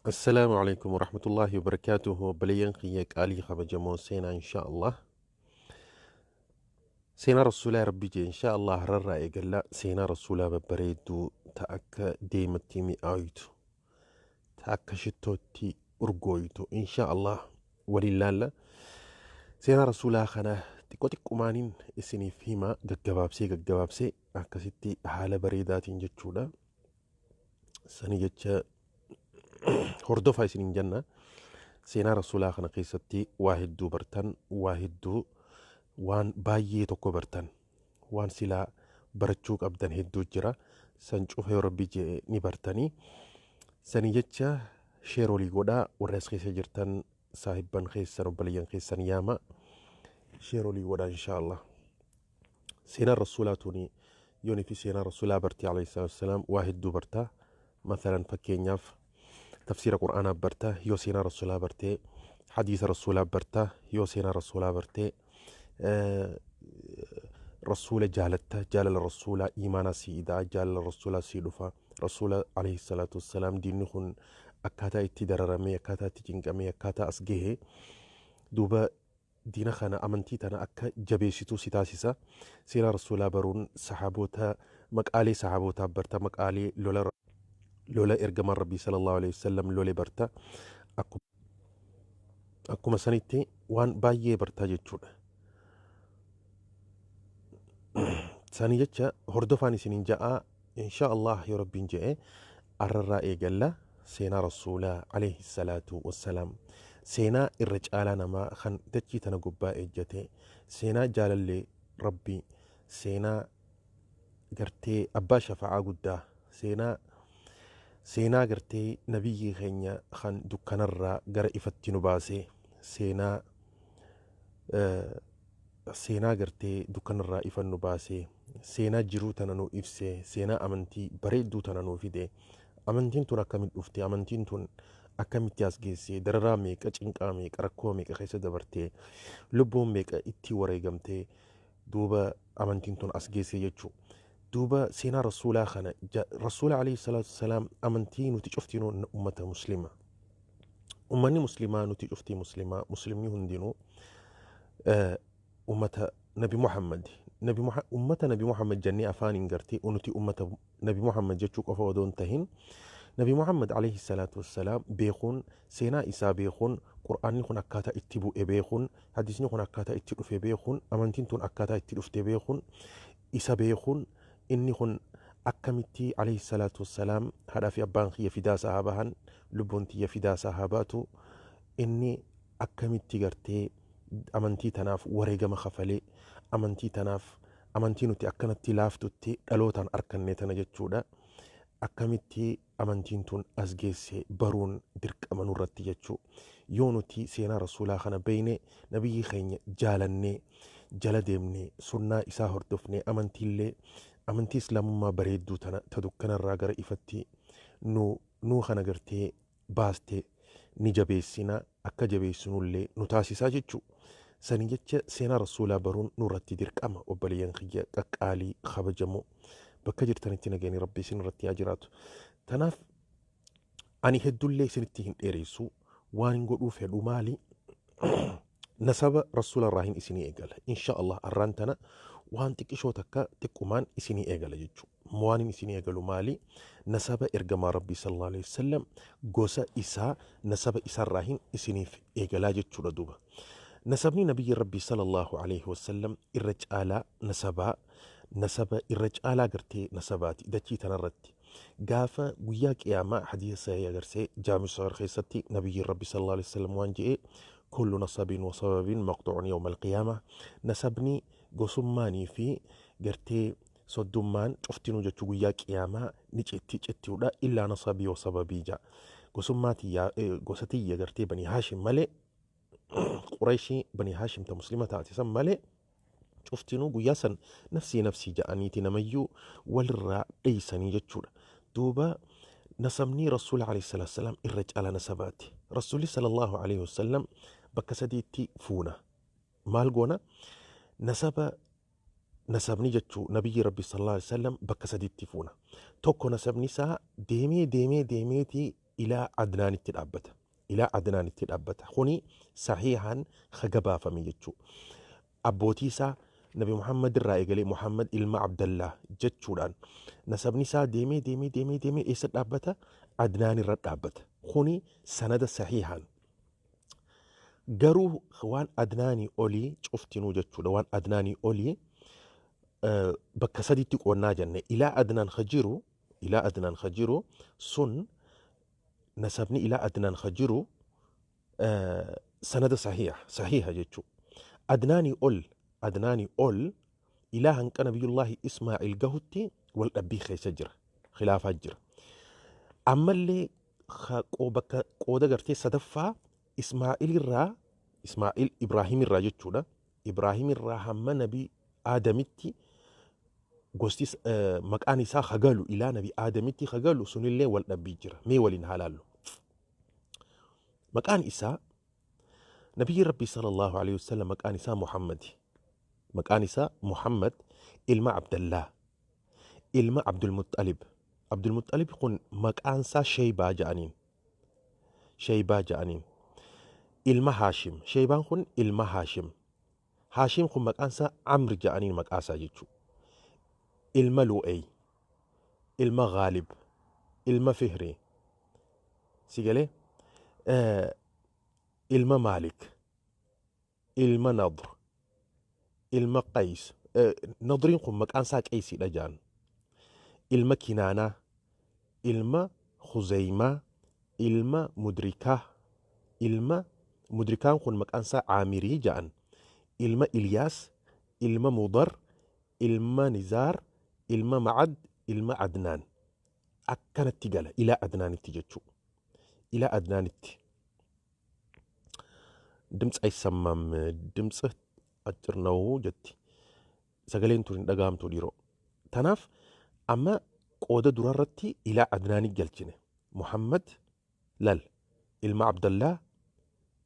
Assalaamu alaikum warahmatullaahi wabarakaatuhu. Obboleeyyan kiyya qaalii kabajamoo, seenaa insha Allah, seenaa rasuulaa rabbi jee insha Allah hararraa eegalla. Seenaa rasuulaa babbareedduu ta akka deematti mi'aayitu, ta akka shittootti urgooytu insha Allah waliin laalla. Seenaa rasuulaa kana xiqqo xiqqumaaniin isiniif hima, gaggabaabsee gaggabaabsee akkasitti haala bareedaatiin jechuudha. Sani jecha hordofaa isiniin jenna. Seenaa rasuulaa kana keessatti waa hedduu bartan, waa hedduu, waan baay'ee tokko bartan. Waan silaa barachuu qabdan hedduu jira. San cufa yoo rabbi je'e ni bartanii. Sani jecha share walii godhaa. Warri as keessa jirtan saahibban keessan, obboleeyyan keessan yaama, share walii godhaa insha Allah. Seenaan rasuulaa tuni yoonii fi seenaa rasuulaa bartee alayhi salaatu wassalaam waa hedduu barta. Masalan, fakkeenyaaf, tafsiira qur'aanaa barta yoo seenaa rasuulaa bartee, hadiisa rasuulaa barta yoo seenaa rasuulaa bartee, rasuula jaalatta. Jaalala rasuulaa iimaanaa sii idaa, jaalala rasuulaa sii dhufa. Rasuula alayhi salaatu wassalaam diinni kun akkaataa itti dararamee, akkaataa itti cinqamee, akkaataa as gahe, duuba diina kana amantii tana akka jabeessituu si taasisa. Seenaa rasuulaa baruun sahaboota, maqaalee sahabootaa barta, maqaalee lola lola ergamaan rabbii sallallahu alaihi wasallam lole barta. Akkuma sanitti waan baay'ee bartaa jechuudha. Sanii jecha hordofaan isiniin ja'aa. Insha Allah yoo rabbiin je'e arrarraa eegalla seenaa rasuulaa alayhi salaatu wassalaam, seenaa irra caalaa namaa kan dachii tana gubbaa ejjate, seenaa jaalallee rabbii, seenaa gartee abbaa shafa'aa guddaa, seenaa gartee nabiyyii keenya kan dukkanarraa gara ifatti nu baase, seenaa gartee dukkanarraa ifan nu baase, seenaa jiruu tana nu ibse, seenaa amantii bareedduu tana nu fide. Amantiin tun akkamitti dhufte? Amantiin tun akkamitti as geesse? Dararaa meeqa, cinqaa meeqa, rakkoo meeqa keessa dabarte? Lubbuun meeqa itti wareegamte? Duuba amantiin tun as geesse jechuu. Duuba seenaa rasuulaa kana, rasuula alayhi salaatu wassalaam, amantii nuti cuftinuu ummata muslima, ummanni muslimaa nuti cuftii muslimaa, muslimni hundinuu ummata nabi Muhammad. Nabi ummata nabi Muhammad jennee afaaniin gartee nuti ummata nabi Muhammad jechuu qofa odoo hin tahin, nabi Muhammad alayhi salaatu wassalaam beekuun, seenaa isaa beekuun, qur'aanni kun akkaataa itti bu'e beekuun, hadiisni kun akkaataa itti dhufe beekuun, amantiin tun akkaataa itti dhufte beekuun, isa beekuun, inni kun akkamitti alayhi salaatu wassalaam, haadhaa fi abbaan kiyya fidaa isaa haa bahan, lubbuun tiyya fidaa isaa haa baatu, inni akkamitti gartee amantii tanaaf wareegama kafalee, amantii tanaaf, amantii nuti akkanatti laaftutti dhalootaan arkanne tana jechuudha, akkamitti amantiin tun as geesse baruun dirqama nurratti jechuu. Yoo nuti seenaa rasuulaa kana beeyne, nabiyyii keenya jaalannee, jala deemne, sunnaa isaa hordofne, amantiillee amantii islaamummaa bareedduu tana ta dukkanarraa gara ifatti nu kana gartee baaste ni jabeessina, akka jabeessinullee nu taasisaa jechuu. Sani jecha seenaa rasuulaa baruun nurratti dirqama. Obboleeyyan kiyya qaqqaalii kabajamoo, bakka jirtanitti nageenyi rabbi isin irratti haa jiraatu. Tanaaf ani hedduullee isinitti hin dheeressu. Waan hin godhuu fedhu maali? Nasaba rasuula irraa hin isinii eegala insha Allah. Arraan tana waan xiqqishoo takka xiqqumaan isinii eegala jechuu. Waan hin isinii eegalu maali? Nasaba ergamaa rabbii sallallahu alaihi wasallam, gosa isaa, nasaba isarraa hin isiniif eegalaa jechuudha. Duuba nasabni nabiyyi rabbii sallallahu alaihi wasallam irra caalaa nasabaa, nasaba irra caalaa gartee nasabaati dachii tanarratti. Gaafa guyyaa qiyaamaa hadiisa sahih agarsee jaami sahih keessatti nabiyyiin rabbi sallallahu alaihi wasallam waan je'e: kullu nasabin wa sababin maqtu'un yawma alqiyaama. Nasabni, gosummaanii fi gartee soddummaan cuftinuu jechuu guyyaa qiyaamaa ni citti cittiudha. Illaa nasabii wa sababii ja'a, gosummaa tiyyaa, gosa tiyya gartee bani haashim malee, Qureeshii bani haashim ta muslima taate san malee, cuftinuu guyyaa san nafsii nafsii ja'aniiti namayyuu walirraa dheeysanii jechuudha. Duuba nasabni rasuula alayhi salaatu salaam irra caala nasabaati. Rasuulli sallallahu alayhi wasallam bakka sadiitti fuuna. Maal goona? Nasaba, nasabni jechuu nabiyyi rabbi sallallahu alayhi wasallam bakka sadiitti fuuna. Tokko, nasabni isaa deemee deemee deemeeti Ilaa Adnaanitti dhaabbata. Ilaa Adnaanitti dhaabbata. Kuni sahiihaan ka gabaafame jechuu. Abbootii isaa Nabi Muhammad irraa eegalee Muhammad ilma Abdallah jechuudhaan nasabni isaa deemee deemee deemee deemee eessa dhaabbata? Adnaan irra dhaabbata. Kuni sanada sahiihaan. Garuu waan Adnaanii olii cuftinuu jechuudha. Waan Adnaanii olii bakka sadiitti qoonnaa jenne. Ilaa Adnaan ka jiru, ilaa Adnaan ka jiru sun, nasabni ilaa Adnaan ka jiru sanada sahiha sahiha jechuu. Adnaanii ol, Adnaanii ol ilaa hanqa Nabiyullaahi Ismaa'il gahutti wal dhabbii keessa jira, khilaafaa jira. Ammallee bakka qooda gartee sadaffaa Ismaa'il irraa, Ismaa'il Ibraahim irraa jechuudha. Ibraahim irraa hamma Nabi Aadamitti gosti maqaan isaa hagalu, ilaa Nabi Aadamitti hagalu sunillee wal dhabbii jira. Mee waliin haa laallu. Maqaan isaa Nabiyyi Rabbii sallallahu alaihi wasallam maqaan isaa Muhammad. Maqaan isaa Muhammad ilma Abdallah ilma Abdulmuxalib. Abdulmuxalib kun maqaan isaa Sheeybaa ja'aniin. Sheeybaa ja'aniin. Ilma Haashim. Sheeybaan kun ilma Haashim. Haashim kun maqaan isaa Amr ja'aniin maqaa isaa jechuudha. Ilma Lu'ey. Ilma Gaalib. Ilma Fihri. Si galee? Ilma Maalik. Ilma Nadr. Ilma Qays. Nadriin kun maqaan isaa Qeeysiidha ja'an. Ilma Kinaanaa. Ilma Khuzeymaa. Ilma Mudrikaa. Ilma Mudrikaan kun maqaan isaa Aamirii ja'an. Ilma Ilyaas. Ilma Mudar. Ilma Nizaar. Ilma Ma'ad. Ilma Adnaan. Akkanatti gala ilaa Adnaanitti jechuu. Ilaa Adnaanitti. ድምፅ አይሰማም፣ ድምፅህ አጭር ነው jetti. Sagaleen tun hin dhaga'amtu dhiiroo. Tanaaf amma qooda durarratti ilaa Adnaanii galchine. Muhammad lal ilma Abdallaa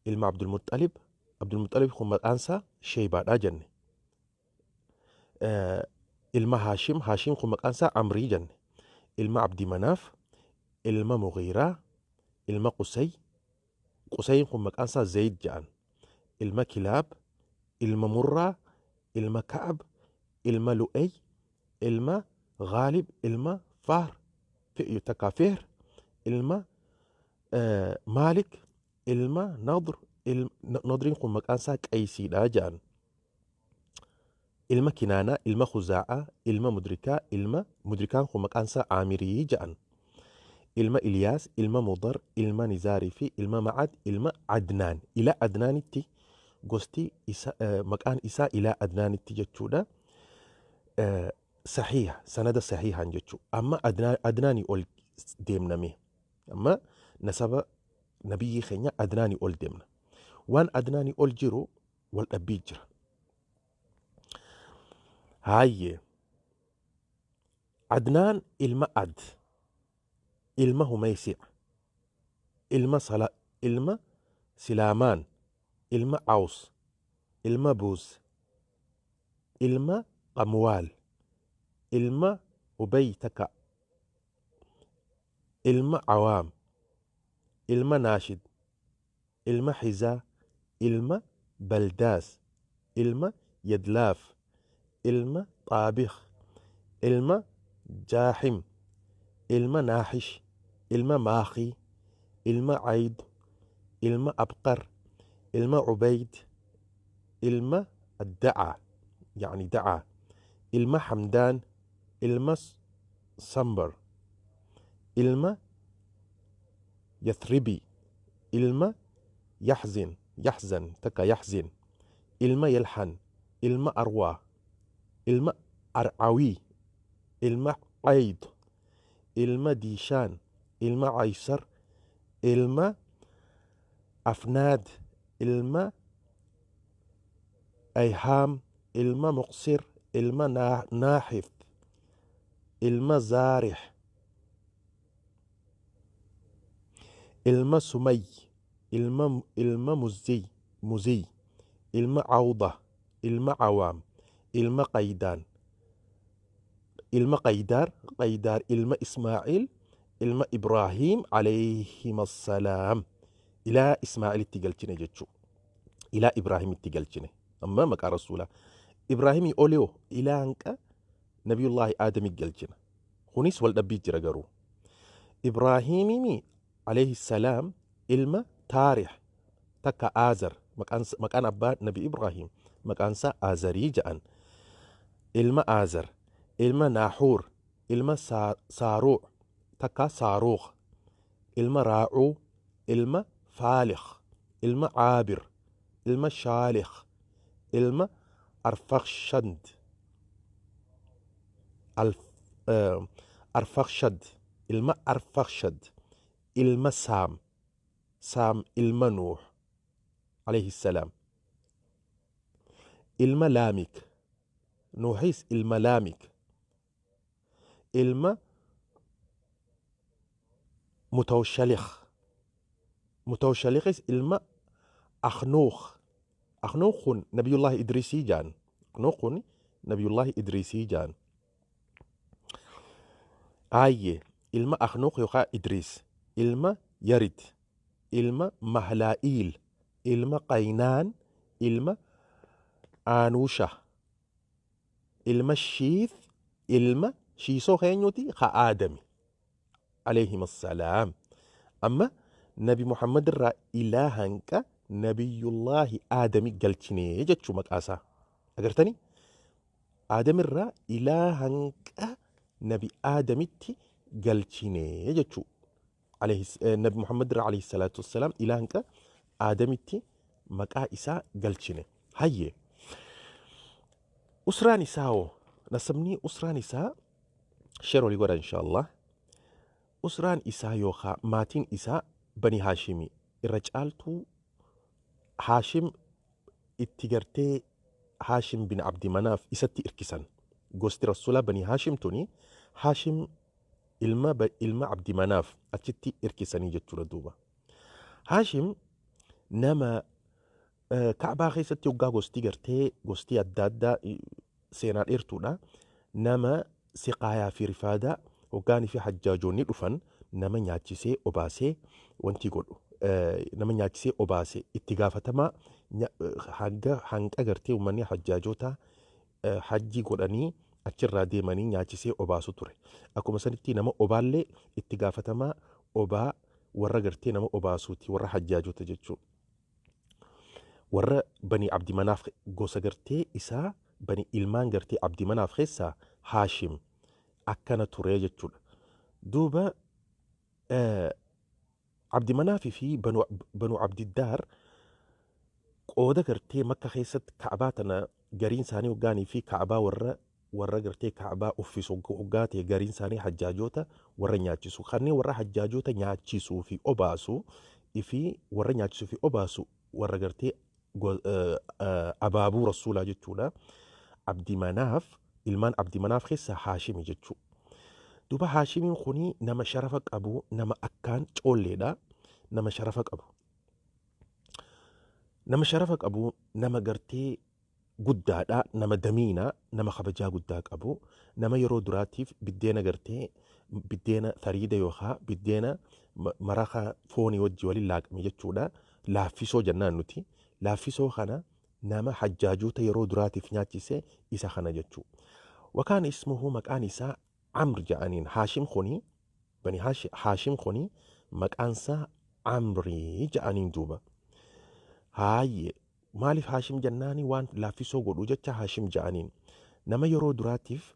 ilma Abdulmuxalib. Abdulmuxalib kun maqaan isaa Sheeybaadha jenne. Ilma Haashim, Haashim kun maqaan isaa Amrii jenne. Ilma Abdi Manaaf, ilma Mughiiraa, ilma Qusay. Qusayin kun maqaan isaa Zayd jedhan. Ilma Kilaab, ilma Murraa, ilma Ka'ab, ilma Lu'ey, ilma Gaalib, ilma Fahr, takka Fihr, ilma Maalik, ilma Nadr, Nadriin kun maqaan isaa Qaysiidha jedhan. Ilma Kinaanaa, ilma Khuzaa'aa, ilma Mudrikaa, ilma Mudrikaan kun maqaan isaa Aamirii jedhan. Ilma Iliyaas, ilma Mudar, ilma Nizaarii fi ilma Ma'ad, ilma Adnaan. Ila Adnaanitti gosti isa, maqaan isaa ilaa Adnaanitti jechuudha. Sahiha, sanada sahihaan jechuudha. Amma Adnaanii ol deemname. Amma nasaba nabiyyii keenya Adnaanii ol deemna. Waan Adnaanii ol jiru wal dhabbii jira. Haayyee. Adnaan ilma Ad, ilma Humaysic, ilma Sala, ilma Silaamaan, ilma Aws, ilma Buuz, ilma Qamwaal, ilma Ubay takka ilma Awaam, ilma Naashid, ilma Hizaa, ilma Baldaas, ilma Yadlaaf, ilma Xaabikh, ilma Jaaxim, ilma Naaxish, ilma Maakhii, ilma Cayd, ilma Abqar, ilma Cubayd, ilma Addacaa, yacni Dacaa, ilma Hamdaan, ilma Sambar, ilma Yathribi, ilma Yaxzin, Yaxzan takka Yaxzin, ilma Yalxan, ilma Arwaa, ilma Arcawii, ilma Cayd, ilma Diishaan, ilma Caysar, ilma Afnaad, ilma Ayhaam, ilma Muqsir, ilma Naaxif, ilma Zaarix, ilma Sumay, ilma Muziy, Muziy, ilma Cawda, ilma Cawaam, ilma Qaydaan, ilma Qaydaar, Qaydaar ilma Ismaaciil, Ilma Ibraahiim alayhim assalaam ilaa Ismaa'ilitti galchine jechuu. Ilaa Ibraahimitti galchine. Amma maqaa rasuulaa. Ibraahimii oliyoo ilaa hanqa Nabiyullaahi Aadamii galchina. Kunis wal dhabbii jira garuu. Ibraahiimii alayhi salaam ilma Taarih takka Aazar, maqaan abbaa Nabi Ibraahim maqaan isaa Aazarii jedhan. Ilma Aazar, ilma Naahuur, ilma Saaruu takka Saaruuq, ilma Raacuu, ilma Faalikh, ilma Caabir, ilma Shaalikh, ilma Arfakshad, Arfakshad, ilma Arfakshad, ilma Saam, Saam ilma Nuuh alayhi salaam, ilma Laamik, Nuuhis ilma Laamik, ilma Mutawshalikh, Mutawshalikhis ilma Akhnuukh. Akhnuukh kun Nabiyullahi Idrisii jaan. Akhnuukh kun Nabiyullahi Idrisii jaan. Aayyee, ilma Akhnuukh yookaan Idris, ilma Yarid, ilma Mahlaa'iil, ilma Qaynaan, ilma Aanuusha, ilma Shiith, ilma Shiisoo keenyuti ka Aadami alayhim assalaam. Amma Nabi Muhammad irraa ilaa hanqa Nabiyullaahi Aadami galchinee jechuu maqaa isaa. Agartanii? Aadam irraa ilaa hanqa Nabi Aadamitti galchinee jechuu. Nabi Muhammad irraa alayhi salaatu wassalaam ilaa hanqa Aadamitti maqaa isaa galchine. Hayyee. Usraan isaa hoo? Nasabni usraan isaa, share walii godha inshaallah. Usraan isaa yookaan maatiin isaa Bani Haashimii irra caaltuu Haashim itti gartee Haashim bin Abdi Manaaf isatti irkisan. Gosti Rasuulaa Bani Haashim tuni Haashim ilma Abdi Manaaf achitti irkisanii jechuudha duuba. Haashim nama Ka'baa keessatti hoggaa gosti gartee gosti adda addaa, seenaa dheertuudha. Nama siqaayaa fi rifaadaa hoggaanii fi hajjaajoonni dhufan nama nyaachisee obaasee wanti godhu, nama nyaachisee obaase, itti gaafatamaa hanga hanqa gartee uummanni hajjaajotaa hajjii godhanii achirraa deemanii nyaachisee obaasu ture. Akkuma sanitti nama obaallee itti gaafatamaa obaa warra gartee nama obaasuuti, warra hajjaajota jechuudha. Warra Bani Abdi Manaaf gosa gartee isaa bani ilmaan gartee Abdi Manaaf keessaa Haashim akkana ture jechuudha. Duuba Abdi Manaafii fi Banu Abdiddaar qooda gartee Makka keessatti Ka'abaa tana gariin isaanii hoggaanii fi Ka'abaa warra gartee Ka'abaa uffisu hoggaa ta'e, gariin isaanii hajjaajoota warra nyaachisu. Kanneen warra hajjaajoota nyaachisuu fi obaasu fi warra nyaachisuu fi obaasu warra gartee abaabuu Rasuulaa jechuudha. Abdi Manaaf, ilmaan Abdi Manaaf keessaa Haashimi jechuudha. Duuba Haashimiin kuni nama sharafa qabu, nama akkaan coolleedha, nama sharafa qabu. Nama sharafa qabu, nama gartee guddaadha, nama damiina, nama kabajaa guddaa qabu, nama yeroo duraatiif biddeena gartee biddeena sariida yookaan biddeena maraqa foonii wajji waliin laaqame jechuudha. Laaffisoo jennaan nuti. Laaffisoo kana nama hajjaajoota yeroo duraatiif nyaachise isa kana jechuudha. Wakaan ismuhu, maqaan isaa Amr jedhaniin. Haashim kuni, Bani Haashim kuni maqaan isaa Amrii jedhaniin duuba. Haayyee, maaliif Haashim jennaani? Waan laaffisoo godhu jecha Haashim jedhaniin. Nama yeroo duraatiif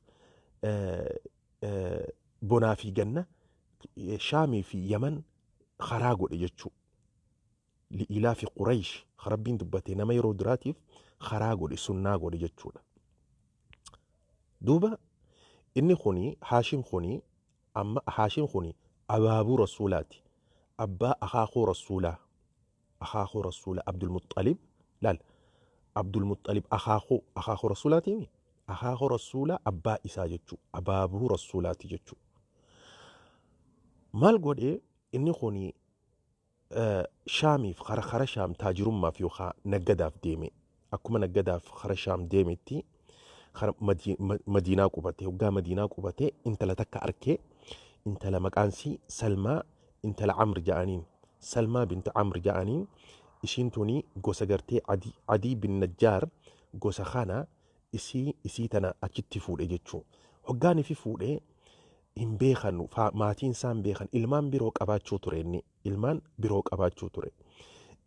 bonaa fi ganna Shaamii fi Yaman karaa godhe jechuudha. Li'ilaafi Quraysh Rabbiin dubbate, nama yeroo duraatiif karaa godhe, sunnaa godhe jechuudha. Duuba inni kuni Haashim kuni, amma Haashim kuni abaabuu Rasuulaati. Abbaa akaakuu Rasuulaa. Akaakuu Rasuulaa Abdul Muxxalib, laal, Abdul Muxxalib akaakuu Rasuulaati. Akaakuu Rasuulaa abbaa isaa jechuu, abaabuu Rasuulaati jechuu. Maal godhee inni kuni? Shaamiif kara Shaam taajirummaaf yookaan naggadaaf deeme. Akkuma naggadaaf kara Shaam deemetti kara Madiinaa qubate. Hoggaa Madiinaa qubate intala takka arkee. Intala maqaan isii Salmaa intala Amr ja'aniin. Salmaa bint Amr ja'aniin. Ishiin tuni gosa gartee Adii, Adii bin Najjaar gosa kana isii tana achitti fuudhe jechuu. Hoggaan ifi fuudhe hin beekan, maatiin isaa hin beekan, ilmaan biroo qabaachuu ture inni. Ilmaan biroo qabaachuu ture.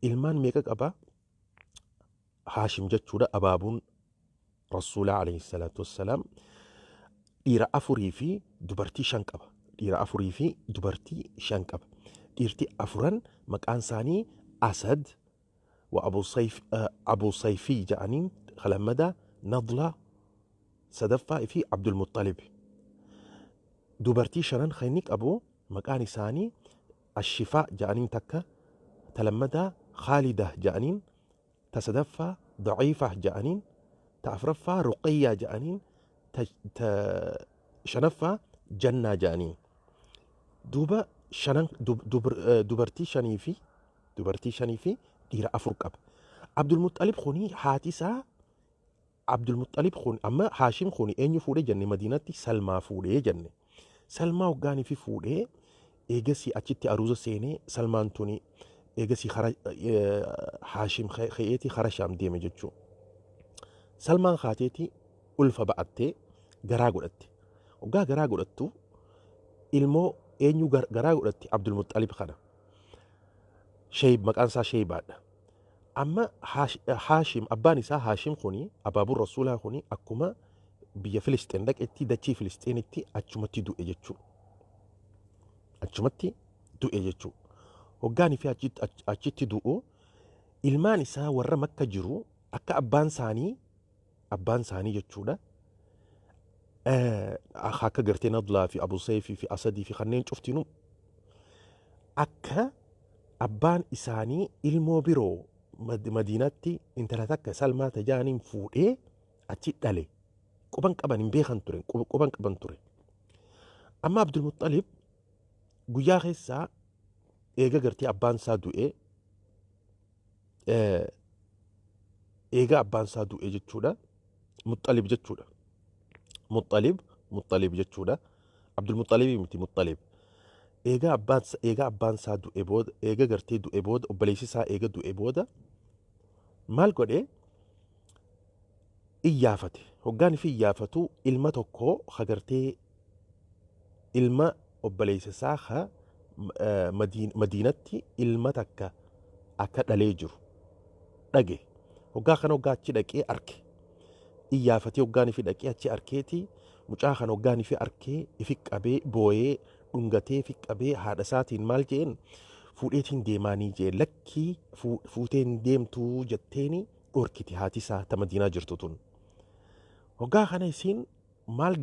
Ilmaan meeqa qaba? Haashim jechuudha abaabuun Rasuulaa alayhi salaatu wassalaam dhiira afurii fi dubartii 5 qaba. Dhiira afurii fi dubartii 5 qaba. Dhiirti afuran maqaan isaanii Asad wa Abu Sayf, Abu Sayfii jedhaniin lammadaa, Nadla sadaffaa fi Abdul Muxxalib. Dubartii shanan kan inni qabu maqaan isaanii Ashifaa jedhaniin takka, ta lammadaa Khaalida jedhaniin, ta sadaffaa Daciifah ja'aniin, ta afraffaa Ruqayyaa ja'aniin, ta shanaffaa Jannaa ja'aniin. Duuba shanan dubartii shanii fi dubartii shanii fi dhiira afur qaba. Abdulmuxalib kuni haati isaa Abdulmuxalib kun amma Haashim kun eenyu fuudhee jenne? Madiinatti Salmaa fuudhee jenne. Salmaa hoggaanii fi fuudhee eegasii achitti aruuza seenee Salmaan tuni eegasii kara Haashim ka'eeti kara Shaam deeme jechuudha. Salmaan kaateeti ulfa ba'attee garaa godhatte. Hoggaa garaa godhattu ilmoo eenyu garaa godhatti? Abdulmuxalib kana. Sheeyib maqaan isaa Sheeyibaadha. Amma Haashim abbaan isaa Haashim kuni abaabuun Rasuulaa kuni akkuma biyya Filisxeen dhaqetti dachii Filisxeenitti achumatti du'e jechuudha. Achumatti du'e jechuudha. Hoggaanii fi achitti du'u ilmaan isaa warra Makka jiru akka abbaan isaanii jechuudha. Akka gartee Nadlaa fi Abu Sayfii fi Asadii fi kanneen cuftinuu akka abbaan isaanii ilmoo biroo Madiinatti intala takka Salmaa tajaaniin fuudhee achi dhale quban qaban hin beekan ture, quban qaban ture. Amma Abdulmuxalib guyyaa keessaa eega gartee abbaan isaa du'ee eega abbaan isaa du'e jechuudha. Muxalib jechuudha. Muxalib jechuudha. Abdulmuxalibii miti, Muxalib. Eega abbaan isaa du'e booda, eega gartee du'e booda, obboleessi isaa eega du'e booda maal godhe? Iyyaafate. Hoggaan fi iyyaafatu ilma tokko hagartee ilma obboleessa isaa ha Madiinatti ilma takka akka dhalee jiru dhage. Hoggaa kana hoggaa achi dhaqee arke. Iyyaafatee hoggaan ifi dhaqee achi arkeeti mucaa kana hoggaan ifi arkee ifi qabee booyee dhungatee ifi qabee haadha isaatiin maal jeen? Fuudheetiin deemaanii jee. Lakkii, fuuteen deemtuu jetteeni dhorkiti haati isaa ta Madiinaa jirtu tun. Hoggaa kana isiin maal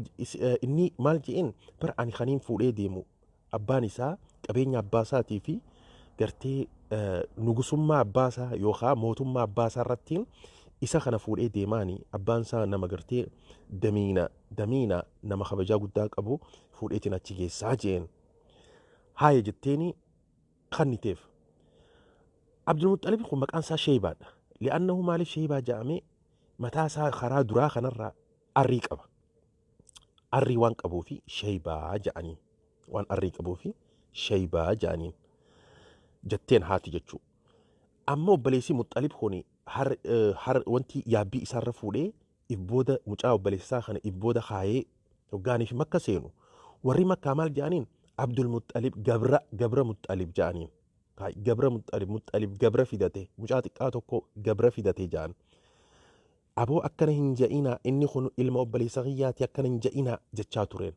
inni maal jeen? Bar ani kaniin fuudhee deemu abbaan isaa qabeenya abbaa isaatii fi gartee nugusummaa abbaa isaa yookaan mootummaa abbaa isaa irrattiin isa kana fuudhee deemaani. Abbaan isaa nama gartee damiina damiina nama kabajaa guddaa qabu fuudheetiin achi geessaa jeen. Haaya jetteeni kanniteef. Abdulmuxalib kun maqaan isaa Sheebaadha. Li'annahu maaliif Sheebaa jedhame? Mataa isaa karaa duraa kanarraa arrii qaba. Arrii waan qabuufi Sheebaa jedhaniin. Waan arrii qabuufi Sheebaa jedhaniin. Jetteen haati jechuu. Amma obboleessi Muxalib kun har har wanti yaabbii isaarra fuudhee if booda mucaa obboleessa isaa kana if booda kaayee hoggaanii fi Makka seenu warri Makkaa maal jedhaniin? Abdul Muxalib gabra Muxalib jedhaniin. Gabra Muxalib, Muxalib gabra fidate, mucaa xiqqaa tokko gabra fidate jedhan. Aboo, akkana hin ja'inaa, inni kun ilma obboleessa kiyyaati, akkana hin ja'inaa jechaa tureen.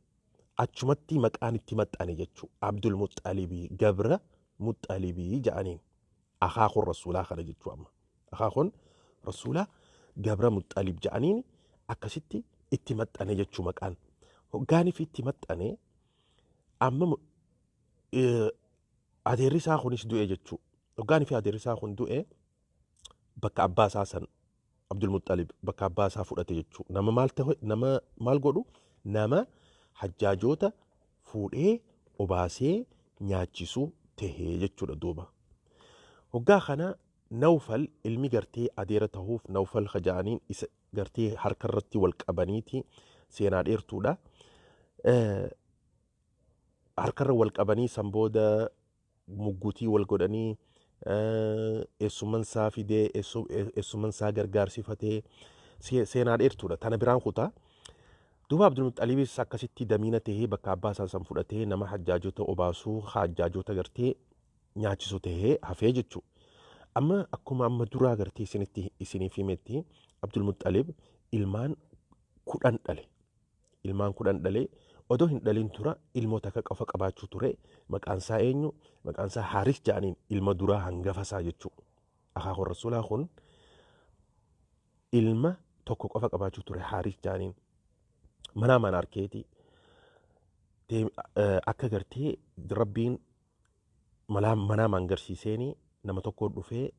Achumatti maqaan itti maxxane jechuu, Abdul Muxalibii, gabra Muxalibii jedhaniin. Akaakuun Rasuulaa kana jechuu amma. Akaakuun Rasuulaa gabra Muxalib jedhaniin akkasitti itti maxxane jechuu maqaan. Hoggaaniif itti maxxane amma adeerri isaa kunis du'e jechuu. Hoggaanii fi adeerri isaa kun du'e bakka abbaa isaa san Abdul Muxalib bakka abbaa isaa fudhate jechuu. Nama maal ta'e? Nama maal godhu? Nama hajjaajoota fuudhee obaasee nyaachisu tahee jechuudha duuba. Hoggaa kana Nawfal ilmi gartee adeera tahuuf Nawfal kaja'aniin isa gartee harka irratti wal qabaniiti seenaa dheertuudha. Harkarra wal qabanii san booda muggutii wal godhanii, eessumman isaa fidee, eessumman isaa gargaarsifatee, seenaa dheertuudha. Tana biraan kutaa. Duuba Abdulmuxalibis akkasitti damiina tahee bakka abbaa isaa san fudhatee nama hajjaajota obaasuu, hajjaajota gartee nyaachisu tahee hafee jechuudha. Amma akkuma amma duraa gartee isinitti isiniif himetti, Abdulmuxalib ilmaan 10 dhale. Ilmaan 10 dhale. Odoo hin dhalin tura ilmoo takka qofa qabaachuu ture. Maqaan isaa eenyu? Maqaan isaa Haaris jedhaniin, ilma duraa hangafa isaa jechuudha. Akaakuun Rasuulaa kun ilma tokko qofa qabaachuu ture, Haaris jedhaniin. Manaa mana arkeeti akka gartee Rabbiin manaamaan garsiiseeni nama tokko dhufee,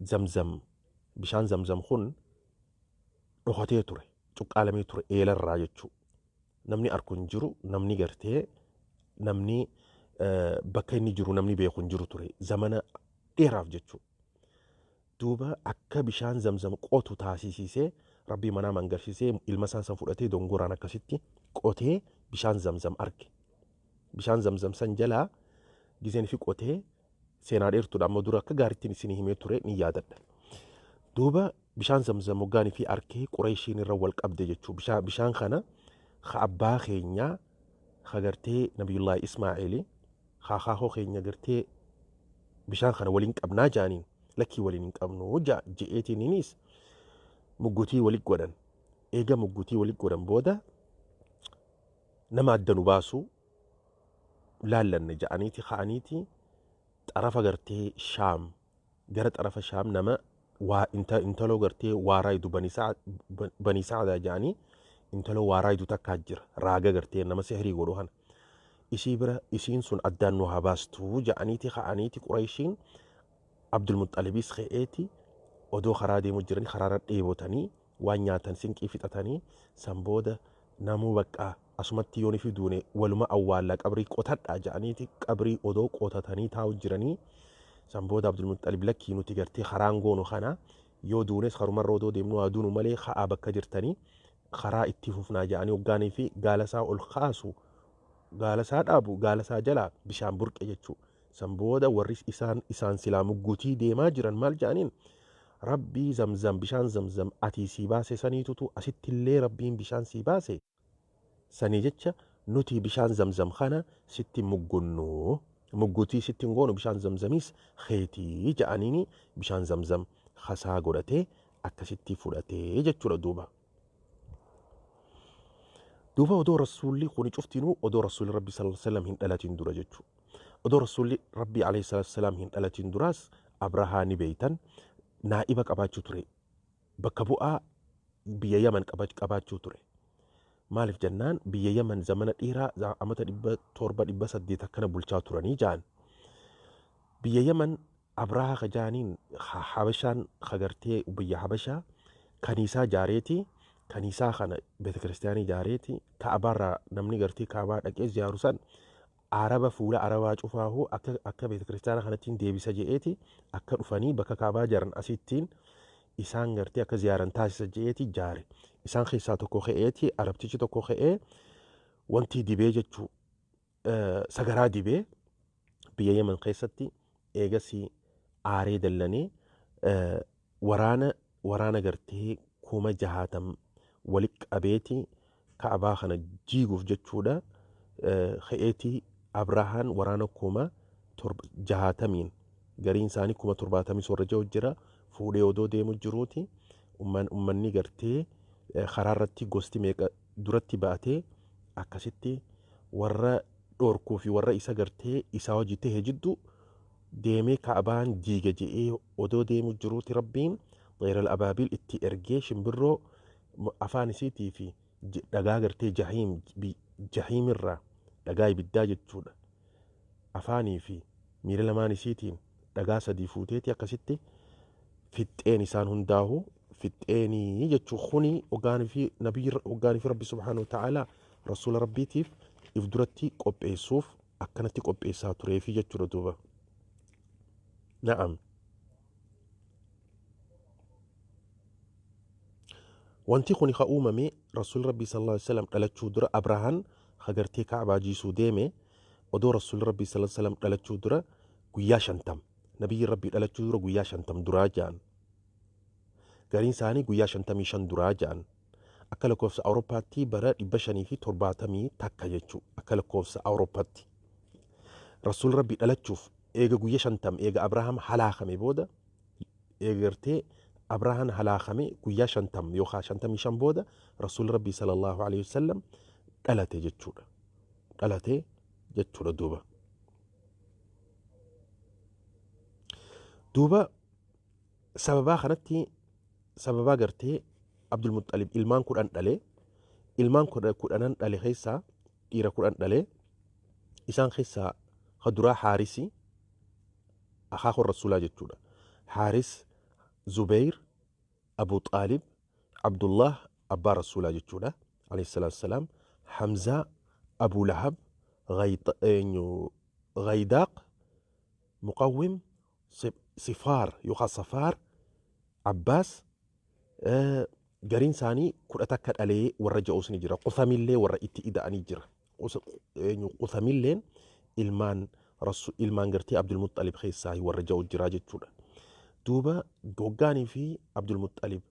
Zamzam, bishaan Zamzam kun dhokatee ture, cuqqaalamee ture eelarraa jechuu. Namni arku hin jiru, namni gartee namni bakka inni jiru namni beeku hin jiru ture zamana dheeraaf jechuu. Duuba akka bishaan Zamzam qotu taasisiisee Rabbii manaamaan garsiisee, ilma isaan san fudhatee dongoraan akkasitti qotee bishaan Zamzam arge. Bishaan Zamzam san jalaa gizeen fi qotee, seenaa dheertuudha, amma dura akka gaarittiin isinii himee ture ni yaadadha. Duuba bishaan Zamzam hoggaanii fi arkee Qureeshiin irra wal qabde jechuu. Bishaan kana ka abbaa keenyaa, ka gartee Nabiyullaahi Ismaa'eeli, ka akaakoo keenya gartee bishaan kana waliin qabnaa jaaniin. Lakkii, waliin hin qabnu je'eetiininis muggutii walit godhan. Eega muggutii walit godhan booda nama adda nu baasuu laallanne ja'aniiti ka'aniiti xarafa gartee Shaam, gara xarafa Shaam, nama waa intaloo gartee waa raaydu, Banii Sa'adaa ja'anii, intaloo waa raaydu takkaa jira, raaga gartee nama sihrii godhu kana. Isii bira, isiin sun addaan nu haa baastuu ja'aniiti ka'aniiti Qureeshiin. Abdulmuxalibis ka'eeti odoo karaa deemu jiranii karaarra dheebotanii, waan nyaatan sinqii fixatanii, san booda namuu baqqaa asumatti yoon ifi duune waluma awwaallaa, qabrii qotadhaa ja'aniiti qabrii odoo qotatanii taa'u jiranii, san booda Abdulmuxalib lakkii, nuti gartee karaan goonu kana, yoo duunes karumarra odoo deemnu haa duunu malee ka'aa bakka jirtanii karaa itti fufnaa ja'anii, hoggaanii fi gaala isaa ol kaasu, gaala isaa dhaabu, gaala isaa jalaa bishaan burqe jechuu. San booda warri isaan silaa muggutii deemaa jiran maal ja'aniin? Rabbii Zamzam, bishaan Zamzam atii sii baase saniitutu asittillee Rabbiin bishaan sii baase sanii jecha nuti bishaan Zamzam kana sitti muggunnu, muggutii sitti hin goonu, bishaan Zamzamiis keetii ja'aniini, bishaan Zamzam hasaa godhatee akkasitti fudhatee jechuudha duuba. Duuba odoo Rasuulli kuni cuftinuu odoo Rasuulli Rabbi sallallahu alaihi wasallam hin dhalatin dura jechuudha. Odoo Rasuulli Rabbi alayhi salatu wasalaam hin dhalatin duraas Abrahaa ni beeytan naa'iba qabaachuu ture. Bakka bu'aa biyya Yaman qabaachuu ture. Maaliif jennaan, biyya Yaman zamana dheeraa amata 700, 800 akkana bulchaa turanii ja'an. Biyya Yaman Abrahaa ka ja'aniin Habashaan ka gartee biyya Habashaa kaniisaa jaareeti, kaniisaa kana beeta kiristaanii jaareeti, Ka'abaarraa namni gartee Ka'abaa dhaqee ziyaaru san Araba fuula Arabaa cufaahu akka beeta kiristaanaa kanattiin deebisa je'eeti, akka dhufanii bakka Ka'abaa jaaran asittiin isaan gartee akka ziyaaran taasisa je'eeti jaare. Isaan keessaa tokko ka'eeti, Arabtichi tokko ka'ee wanti dibee jechuu, sagaraa dibee biyya Yemen keessatti. Eegasii aaree dallanee waraana gartee 60,000 wali qabeeti Ka'abaa kana jiiguuf jechuudha. Ka'eetii Abrahaan waraana 60,000n, gariin isaanii 70,000 soorra jiru jira, fuudhee odoo deemu jiruuti ummanni gartee karaa irratti gosti meeqa duratti ba'atee akkasitti warra dhorkuu fi warra isa gartee isaa hojii ta'e jidduu deemee Ka'abaan diiga je'ee odoo deemu jiruuti Rabbiin xeeral abaabiil itti ergee, shimbirroo afaan isiitii fi dhagaa gartee jahiim, jahiimirraa dhagaa ibiddaa jechuudha. Afaanii fi miila lamaan isiitiin dhagaa sadii fuuteeti akkasitti fixxeen isaan hundaahu fixxeenii jechuu. Kuni hoggaanii fi nabiyyi, hoggaanii fi Rabbi subhaanahu wa ta'aalaa Rasuula Rabbiitiif if duratti qopheessuuf akkanatti qopheessaa tureefi jechuudha duuba. Na'am. Wanti kuni ka uumame Rasuulli Rabbii sallallahu alaihi wasallam dhalachuu dura. Abrahaan ka gartee Ka'abaa jiisuu deeme. Odoo Rasuulli Rabbii sallallahu alaihi wasallam dhalachuu dura guyyaa 50, Nabiyyi Rabbii dhalachuu dura guyyaa 50 duraa ja'an. Gariin isaanii guyyaa 55 duraa ja'an. Akka lakkoofsa Awurooppaatti bara 571 jechuu, akka lakkoofsa Awurooppaatti. Rasuulli Rabbii dhalachuuf eega guyyaa 50, eega Abrahaam halaakame booda, eega gartee Abrahaam halaakame guyyaa 50 yookaan 55 booda Rasuulli Rabbii sallallahu alaihi wasallam dhalate jechuudha. Dhalate jechuudha duuba. Duuba sababaa kanatti, sababaa gartee Abdulmuxalib ilmaan 10 dhale, ilmaan 10n dhale keessaa dhiira 10 dhale, isaan keessaa ka duraa Haarisi, akaakuu Rasuulaa jechuudha. Haaris, Zubayr, Abu Xaalib, Abdullah abbaa Rasuulaa jechuudha alayhi salaatu wassalaam, Hamzaa, Abu Lahab, Ghaydaaq, Muqawwim, Sifaar yookaan Safaar, Abbaas. Gariin isaanii 11 dhalee warra ja'uus ni jira. Qusamillee warra itti ida'anii jira. Qusamilleen ilmaan gartee Abdulmuxalib keessaa warra ja'u jira jechuudha. Duuba hoggaanii fi Abdulmuxalib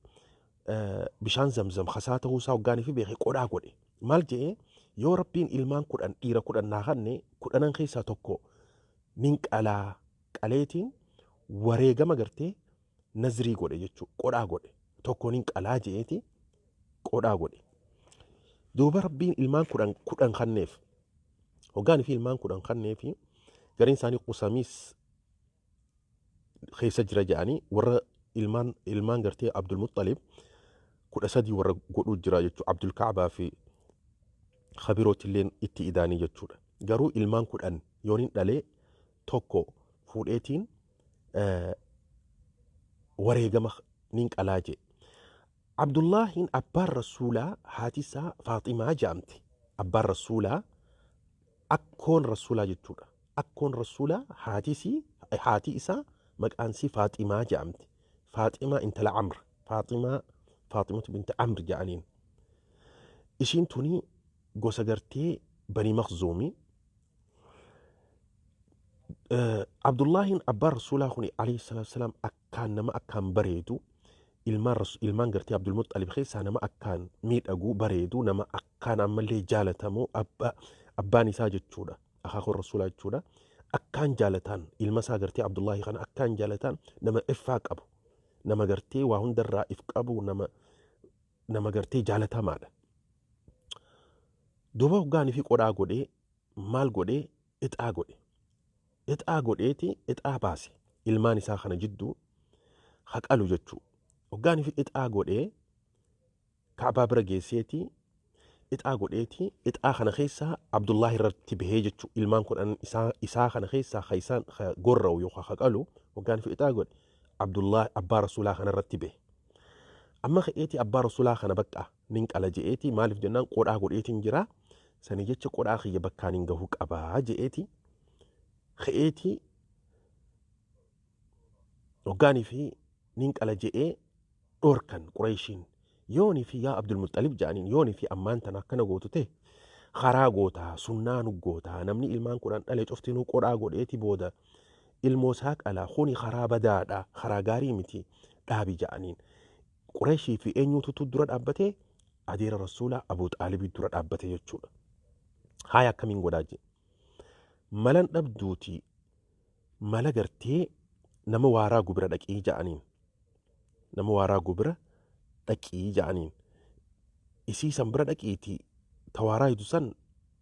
bishaan Zamzam kasaa ta'uusaa hoggaanii fi beekee qodhaa godhe. Maal jedhee? Yoo Rabbiin ilmaan 10, dhiira 10 naa kanne, 10n keessaa tokko nin qalaa, qaleetiin wareegama gartee nazrii godhe jechuudha. Qodhaa godhe. Tokko nin qalaa je'eeti qodhaa godhe. Duuba Rabbiin ilmaan 10 kanneef. Hoggaanii fi ilmaan 10 kanneef, gariin isaanii Qusamiis keessa jira jedhanii, warra ilmaan gartee Abdulmuxalib 13 warra godhuu jira jechuudha. Abdul Kaabaa fi kabirootillee itti idaanii jechuudha. Garuu ilmaan 10 yoon dhalee tokko fuudheetiin wareegama nin qalaa jee. Abdullaahiin abbaan Rasuulaa haati isaa Faaximaa jedhamti. Abbaan Rasuulaa akkoon Rasuulaa jechuudha. Akkoon Rasuulaa haati isaa maqaan isii Faaximaa jedhamti. Faaximaa intala Amr. Faaximaa, Faaximatu binti Amr jedhaniin. Ishiin tuni gosa gartee Bani Makhzuumi. Abdullaahiin abbaan Rasuulaa kuni alayhi salaatu wasalaam akkaan nama akkaan bareedu, ilmaan gartee Abdulmuxalib keessaa nama akkaan miidhagu, bareedu, nama akkaan ammallee jaalatamu, abbaan isaa jechuudha. Akaakuun Rasuulaa jechuudha. Akkaan jaalataan ilma isaa gartee Abdullaahi kana akkaan jaalataan, nama iffaa qabu, nama gartee waa hundarraa if qabu, nama gartee jaalatamaadha. Duuba hoggaanii fi qodhaa godhee, maal godhee, ixaa godhe. Ixaa godheeti ixaa baase ilmaan isaa kana jidduu haqalu jechuu. Hoggaanii fi ixaa godhee Kaabaa bira geesseeti ixaa godheeti, ixaa kana keessaa Abdullaahi irratti bahee jechuu. Ilmaan 10 isaa kana keessaa ka isaan gorra'u yookaan haqalu hoggaanii fi ixaa godhe Abdullaahi abbaa Rasuulaa kana irratti bahe. Amma ka'eeti abbaa Rasuulaa kana bakka nin qala je'eeti, maaliif jennaan qodhaa godheetiin jira. Sanii jecha qodhaa kiyya bakkaan hin gahu qabaa je'eeti ka'eeti hoggaanii fi nin qala je'ee dhoorkan Qureeshiin. Yoonii fi yaa Abdulmuxalib jedhaniin, yoonii fi ammaan tana akkana gootu ta'e karaa gootaa sunnaa nu gootaa, namni ilmaan 10 dhale cuftinuu qodhaa godheeti booda ilmoo isaa qala, kuni karaa badaadha, karaa gaarii miti, dhaabi jedhaniin. Qureeshii fi eenyuututu dura dhaabbatee? Adeera Rasuulaa Abuu Xaalibii dura dhaabbate jechuudha. Haaya, akkamiin godhaa jee. Malan dhabduuti, mala gartee nama waaraa gubira dhaqii ja'aniin. Nama waaraa gubira dhaqii ja'aniin. Isii san bira dhaqiiti tawaaraa hidu san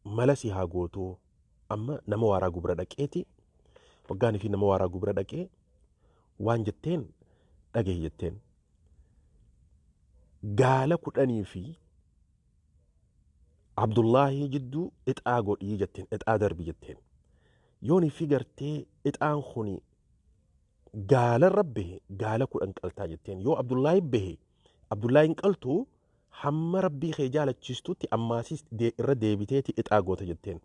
mala si haa gootu. Amma nama waaraa gubira dhaqeeti, waggaanii fi nama waaraa gubira dhaqee waan jetteen dhagahi jetteen. Gaala 10 fi Abdullaahii jidduu ixaa godhii jetteen, ixaa darbi jetteen. Yoonii fi gartee ixaan kuni gaalarra bahe gaala 10 qaltaa jetteen. Yoo Abdullaahi bahe Abdullaahiin qaltu, hamma Rabbii kee jaalachiistutti ammaasis irra deebiteeti ixaa goota jetteen.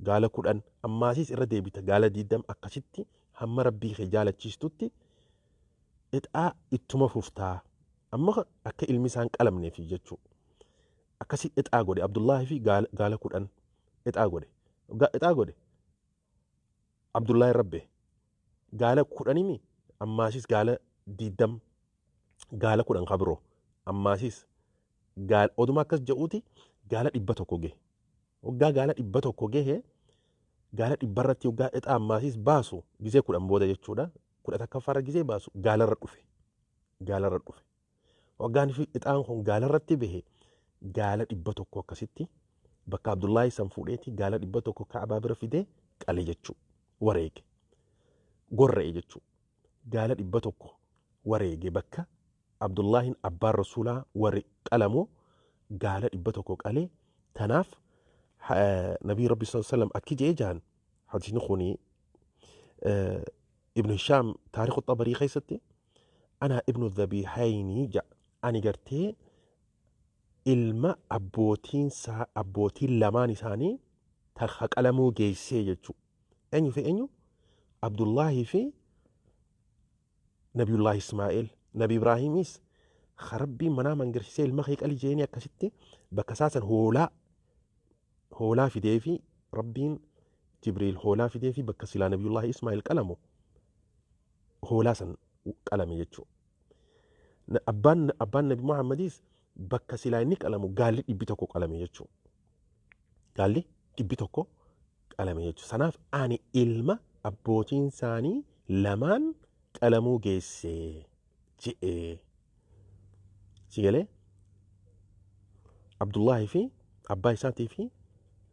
Gaala 10 ammaasis irra deebita, gaala 20, akkasitti hamma Rabbii kee jaalachiistutti ixaa ittuma fuftaa. Amma akka ilmi isaan qalamneef jechuu. Akkasi ixaa godhe Abdullaahi fi gaala 10 ixaa godhe. Ixaa godhe. Abdullaahi rabbe gaala 10mi ammaasis gaala 20 gaala 10 kabiroo ammaasis gaala oduma akkas je'uuti gaala 100 gahe. Waggaa gaala 100 gahe, gaala 100rratti waggaa ixaa ammaasis baasu gizee 10 booda jechuudha. 11ffaarra gizee baasu gaalarra dhufe. Gaalarra dhufe. Waggaan fi ixaan kun gaalarratti bahe, gaala 100 akkasitti bakka Abdullaahi san fuudheeti gaala 100 Ka'abaa bira fidee qale jechuu, wareege. Gorra'e jechuu. Gaala 100 wareege. Bakka Abdullaahin abbaan Rasuulaa warri qalamu gaala 100 qalee. Tanaaf Nabii Rabbi sallallahu alaihi wasallam akki je'ee jahan. Hadiisni kuni Ibn Hishaam Taarikhu Xabarii keessatti, "Ana ibnu dhabiihayni" ja'a. Ani gartee ilma abbootiin isaa, abbootiin lamaan isaanii takka qalamuu geessee jechuu. Eenyu fi eenyu? Abdullaahii fi Nabiyullaahi Ismaa'eel. Nabi Ibraahimis Rabbiin manaa mangarsisee ilma kee qali jeeni akkasitti bakka isaa san hoolaa fidee fi Rabbiin Jibriil hoolaa fidee fi bakka silaa Nabiyullaahi Ismaa'eel qalamu hoolaa san qalame jechuudha. Abbaan Nabi Muhammadis bakka silaa inni qalamu gaalli 100 qalame jechuudha. Gaalli 100 qalame jechuudha. Sanaaf ani ilma abbootiin isaanii lamaan qalamuu geesse je'e. Si galee? Abdullaahi fi abbaa isaatii fi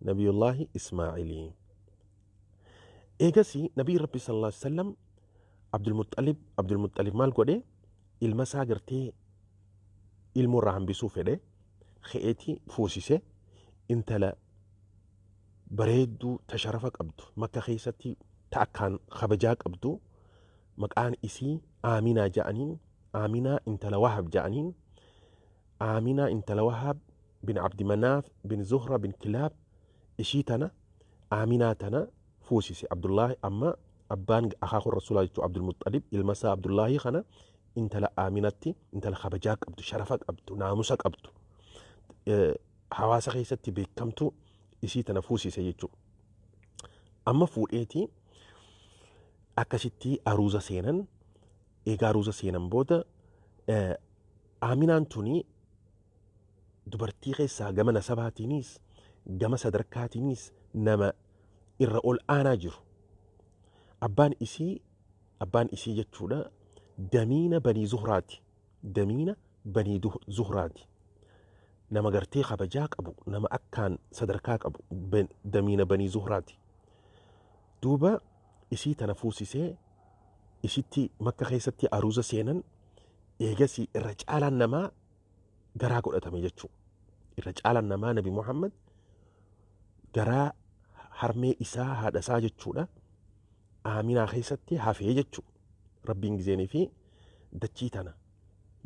Nabiyullaahi Ismaa'ilii. Eegasii Nabii Rabbi sallallahu alaihi wasallam Abdulmuxalib maal godhe? Ilma isaa gartee ilmoo irraa hambisuu fedhe, ka'eeti fuusise. Intala bareedduu ta sharafa qabdu, Makka keessatti ta akkaan kabajaa qabdu, maqaan isii Aaminaa ja'aniin, Aaminaa intala Wahab ja'aniin. Aaminaa intala Wahab bin Abdi Manaaf bin Zuhra bin Kilaab, ishii tana, Aaminaa tana fuusise Abdullaahi. Amma abbaan akaakuu Rasuulaa jechuun Abdulmuxalib ilma isaa Abdullaahii kana intala Aaminatti, intala kabajaa qabdu, sharafa qabdu, naamusa qabdu, hawaasa keessatti beekamtu, isii tana fuusise jechuudha. Amma fuudheeti akkasitti aruuza seenan. Egaa aruuza seenan booda Aaminaan tuni dubartii keessaa gama nasabaatiinis gama sadarkaatiinis nama irra ol aanaa jiru. Abbaan isii jechuudha damiina Banii Zuhraati. Damiina Banii Zuhraati. Nama gartee kabajaa qabu, nama akkaan sadarkaa qabu, damiina Banii Zuhraati. Duuba isii tana fuusisee isitti Makka keessatti aruuza seenan. Eegasii irra caalaan namaa garaa godhatame jechuudha. Irra caalaan namaa Nabi Muhammad garaa harmee isaa, haadha isaa jechuudha, Aaminaa keessatti hafee jechuudha. Rabbiin gizeenii fi dachii tana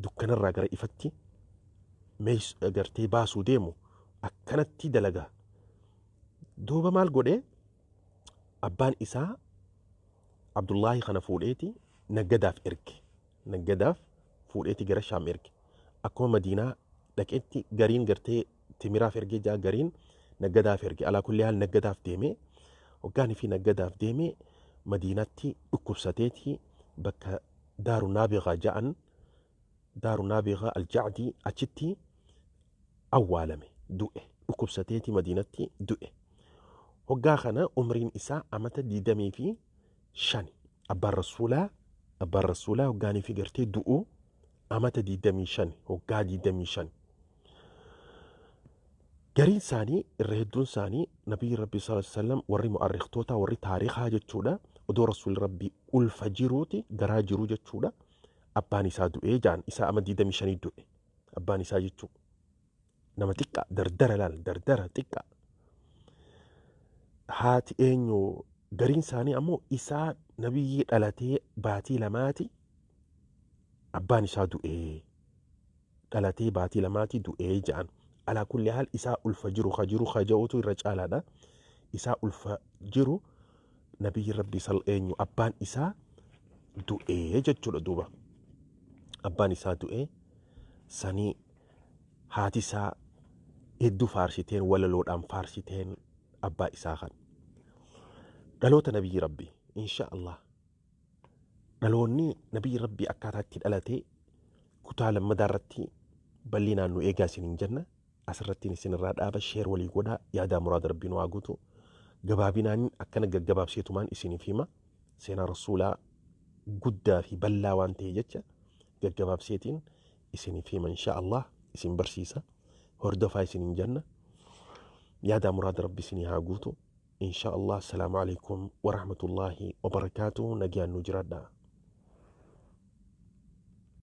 dukkanarraa gara ifatti gartee baasuu deemu akkanatti dalaga. Duuba maal godhee? Abbaan isaa Abdullaahi kana fuudheeti naggadaaf erge. Naggadaaf fuudheeti gara Shaam erge. Akkuma Madiinaa dhaqetti gariin gartee timiraaf ergee jaa, gariin naggadaaf erge. Alaa kulli haal naggadaaf deemee, hoggaanii fi naggadaaf deemee Madiinaatti dhukkubsateeti bakka Daaru Naabigaa ja'an, Daaru Naabigaa Aljacdii, achitti awwaalame, du'e. Dhukkubsateeti Madiinatti du'e. Hoggaa kana umriin isaa amata 25. Abbaan Rasuulaa hoggaanii fi gartee du'u amata 25, hoggaa 25. Gariin isaanii, irra hedduun isaanii, Nabiyyi Rabbii sallallahu alaihi wasallam, warri mu'arrikhtoota, warri taarikaa jechuudha, odoo Rasuulli Rabbii ulfa jiruuti, garaa jiruu jechuudha, abbaan isaa du'ee jaan. Isaa ama 25 du'e abbaan isaa jechuu. Nama xiqqaa dardara laal, dardara xiqqaa. Haati eenyu? Gariin isaanii ammoo isaa Nabiyyii dhalatee baatii 2ti abbaan isaa du'ee, dhalatee baatii 2ti du'ee ja'an. Alaa kulli haal isaa ulfa jiru ka jiru ka ja'utu irra caalaadha. Isaa ulfa jiru Nabiyyi Rabbii sal eenyu abbaan isaa du'ee jechuudha. Duuba abbaan isaa du'ee sanii haati isaa hedduu faarsiteen, walaloodhaan faarsiteen abbaa isaa kan. Dhaloota Nabiyyi Rabbii. Insha Allah dhaloonni Nabii Rabbii akkaataa itti dhalate kutaa lammadaa irratti bal'inaan nu eegaa isiniin jenna. Asirrattiin isinirraa dhaaba. Share walii godhaa. Yaadaa muraada Rabbiin waa guutu. Gabaabinaan akkana gaggabaabseetumaan isiniif hima. Seenaa Rasuulaa guddaa fi bal'aa waan ta'e jecha gaggabaabseetiin isiniif hima, insha Allah isin barsiisa. Hordofaa isiniin jenna. Yaadaa muraada Rabbi isinii haa guutu. Insha Allah. Assalaamu alaikum warahmatullaahi wabarakaatuh. Nagaan nu jiraadhaa.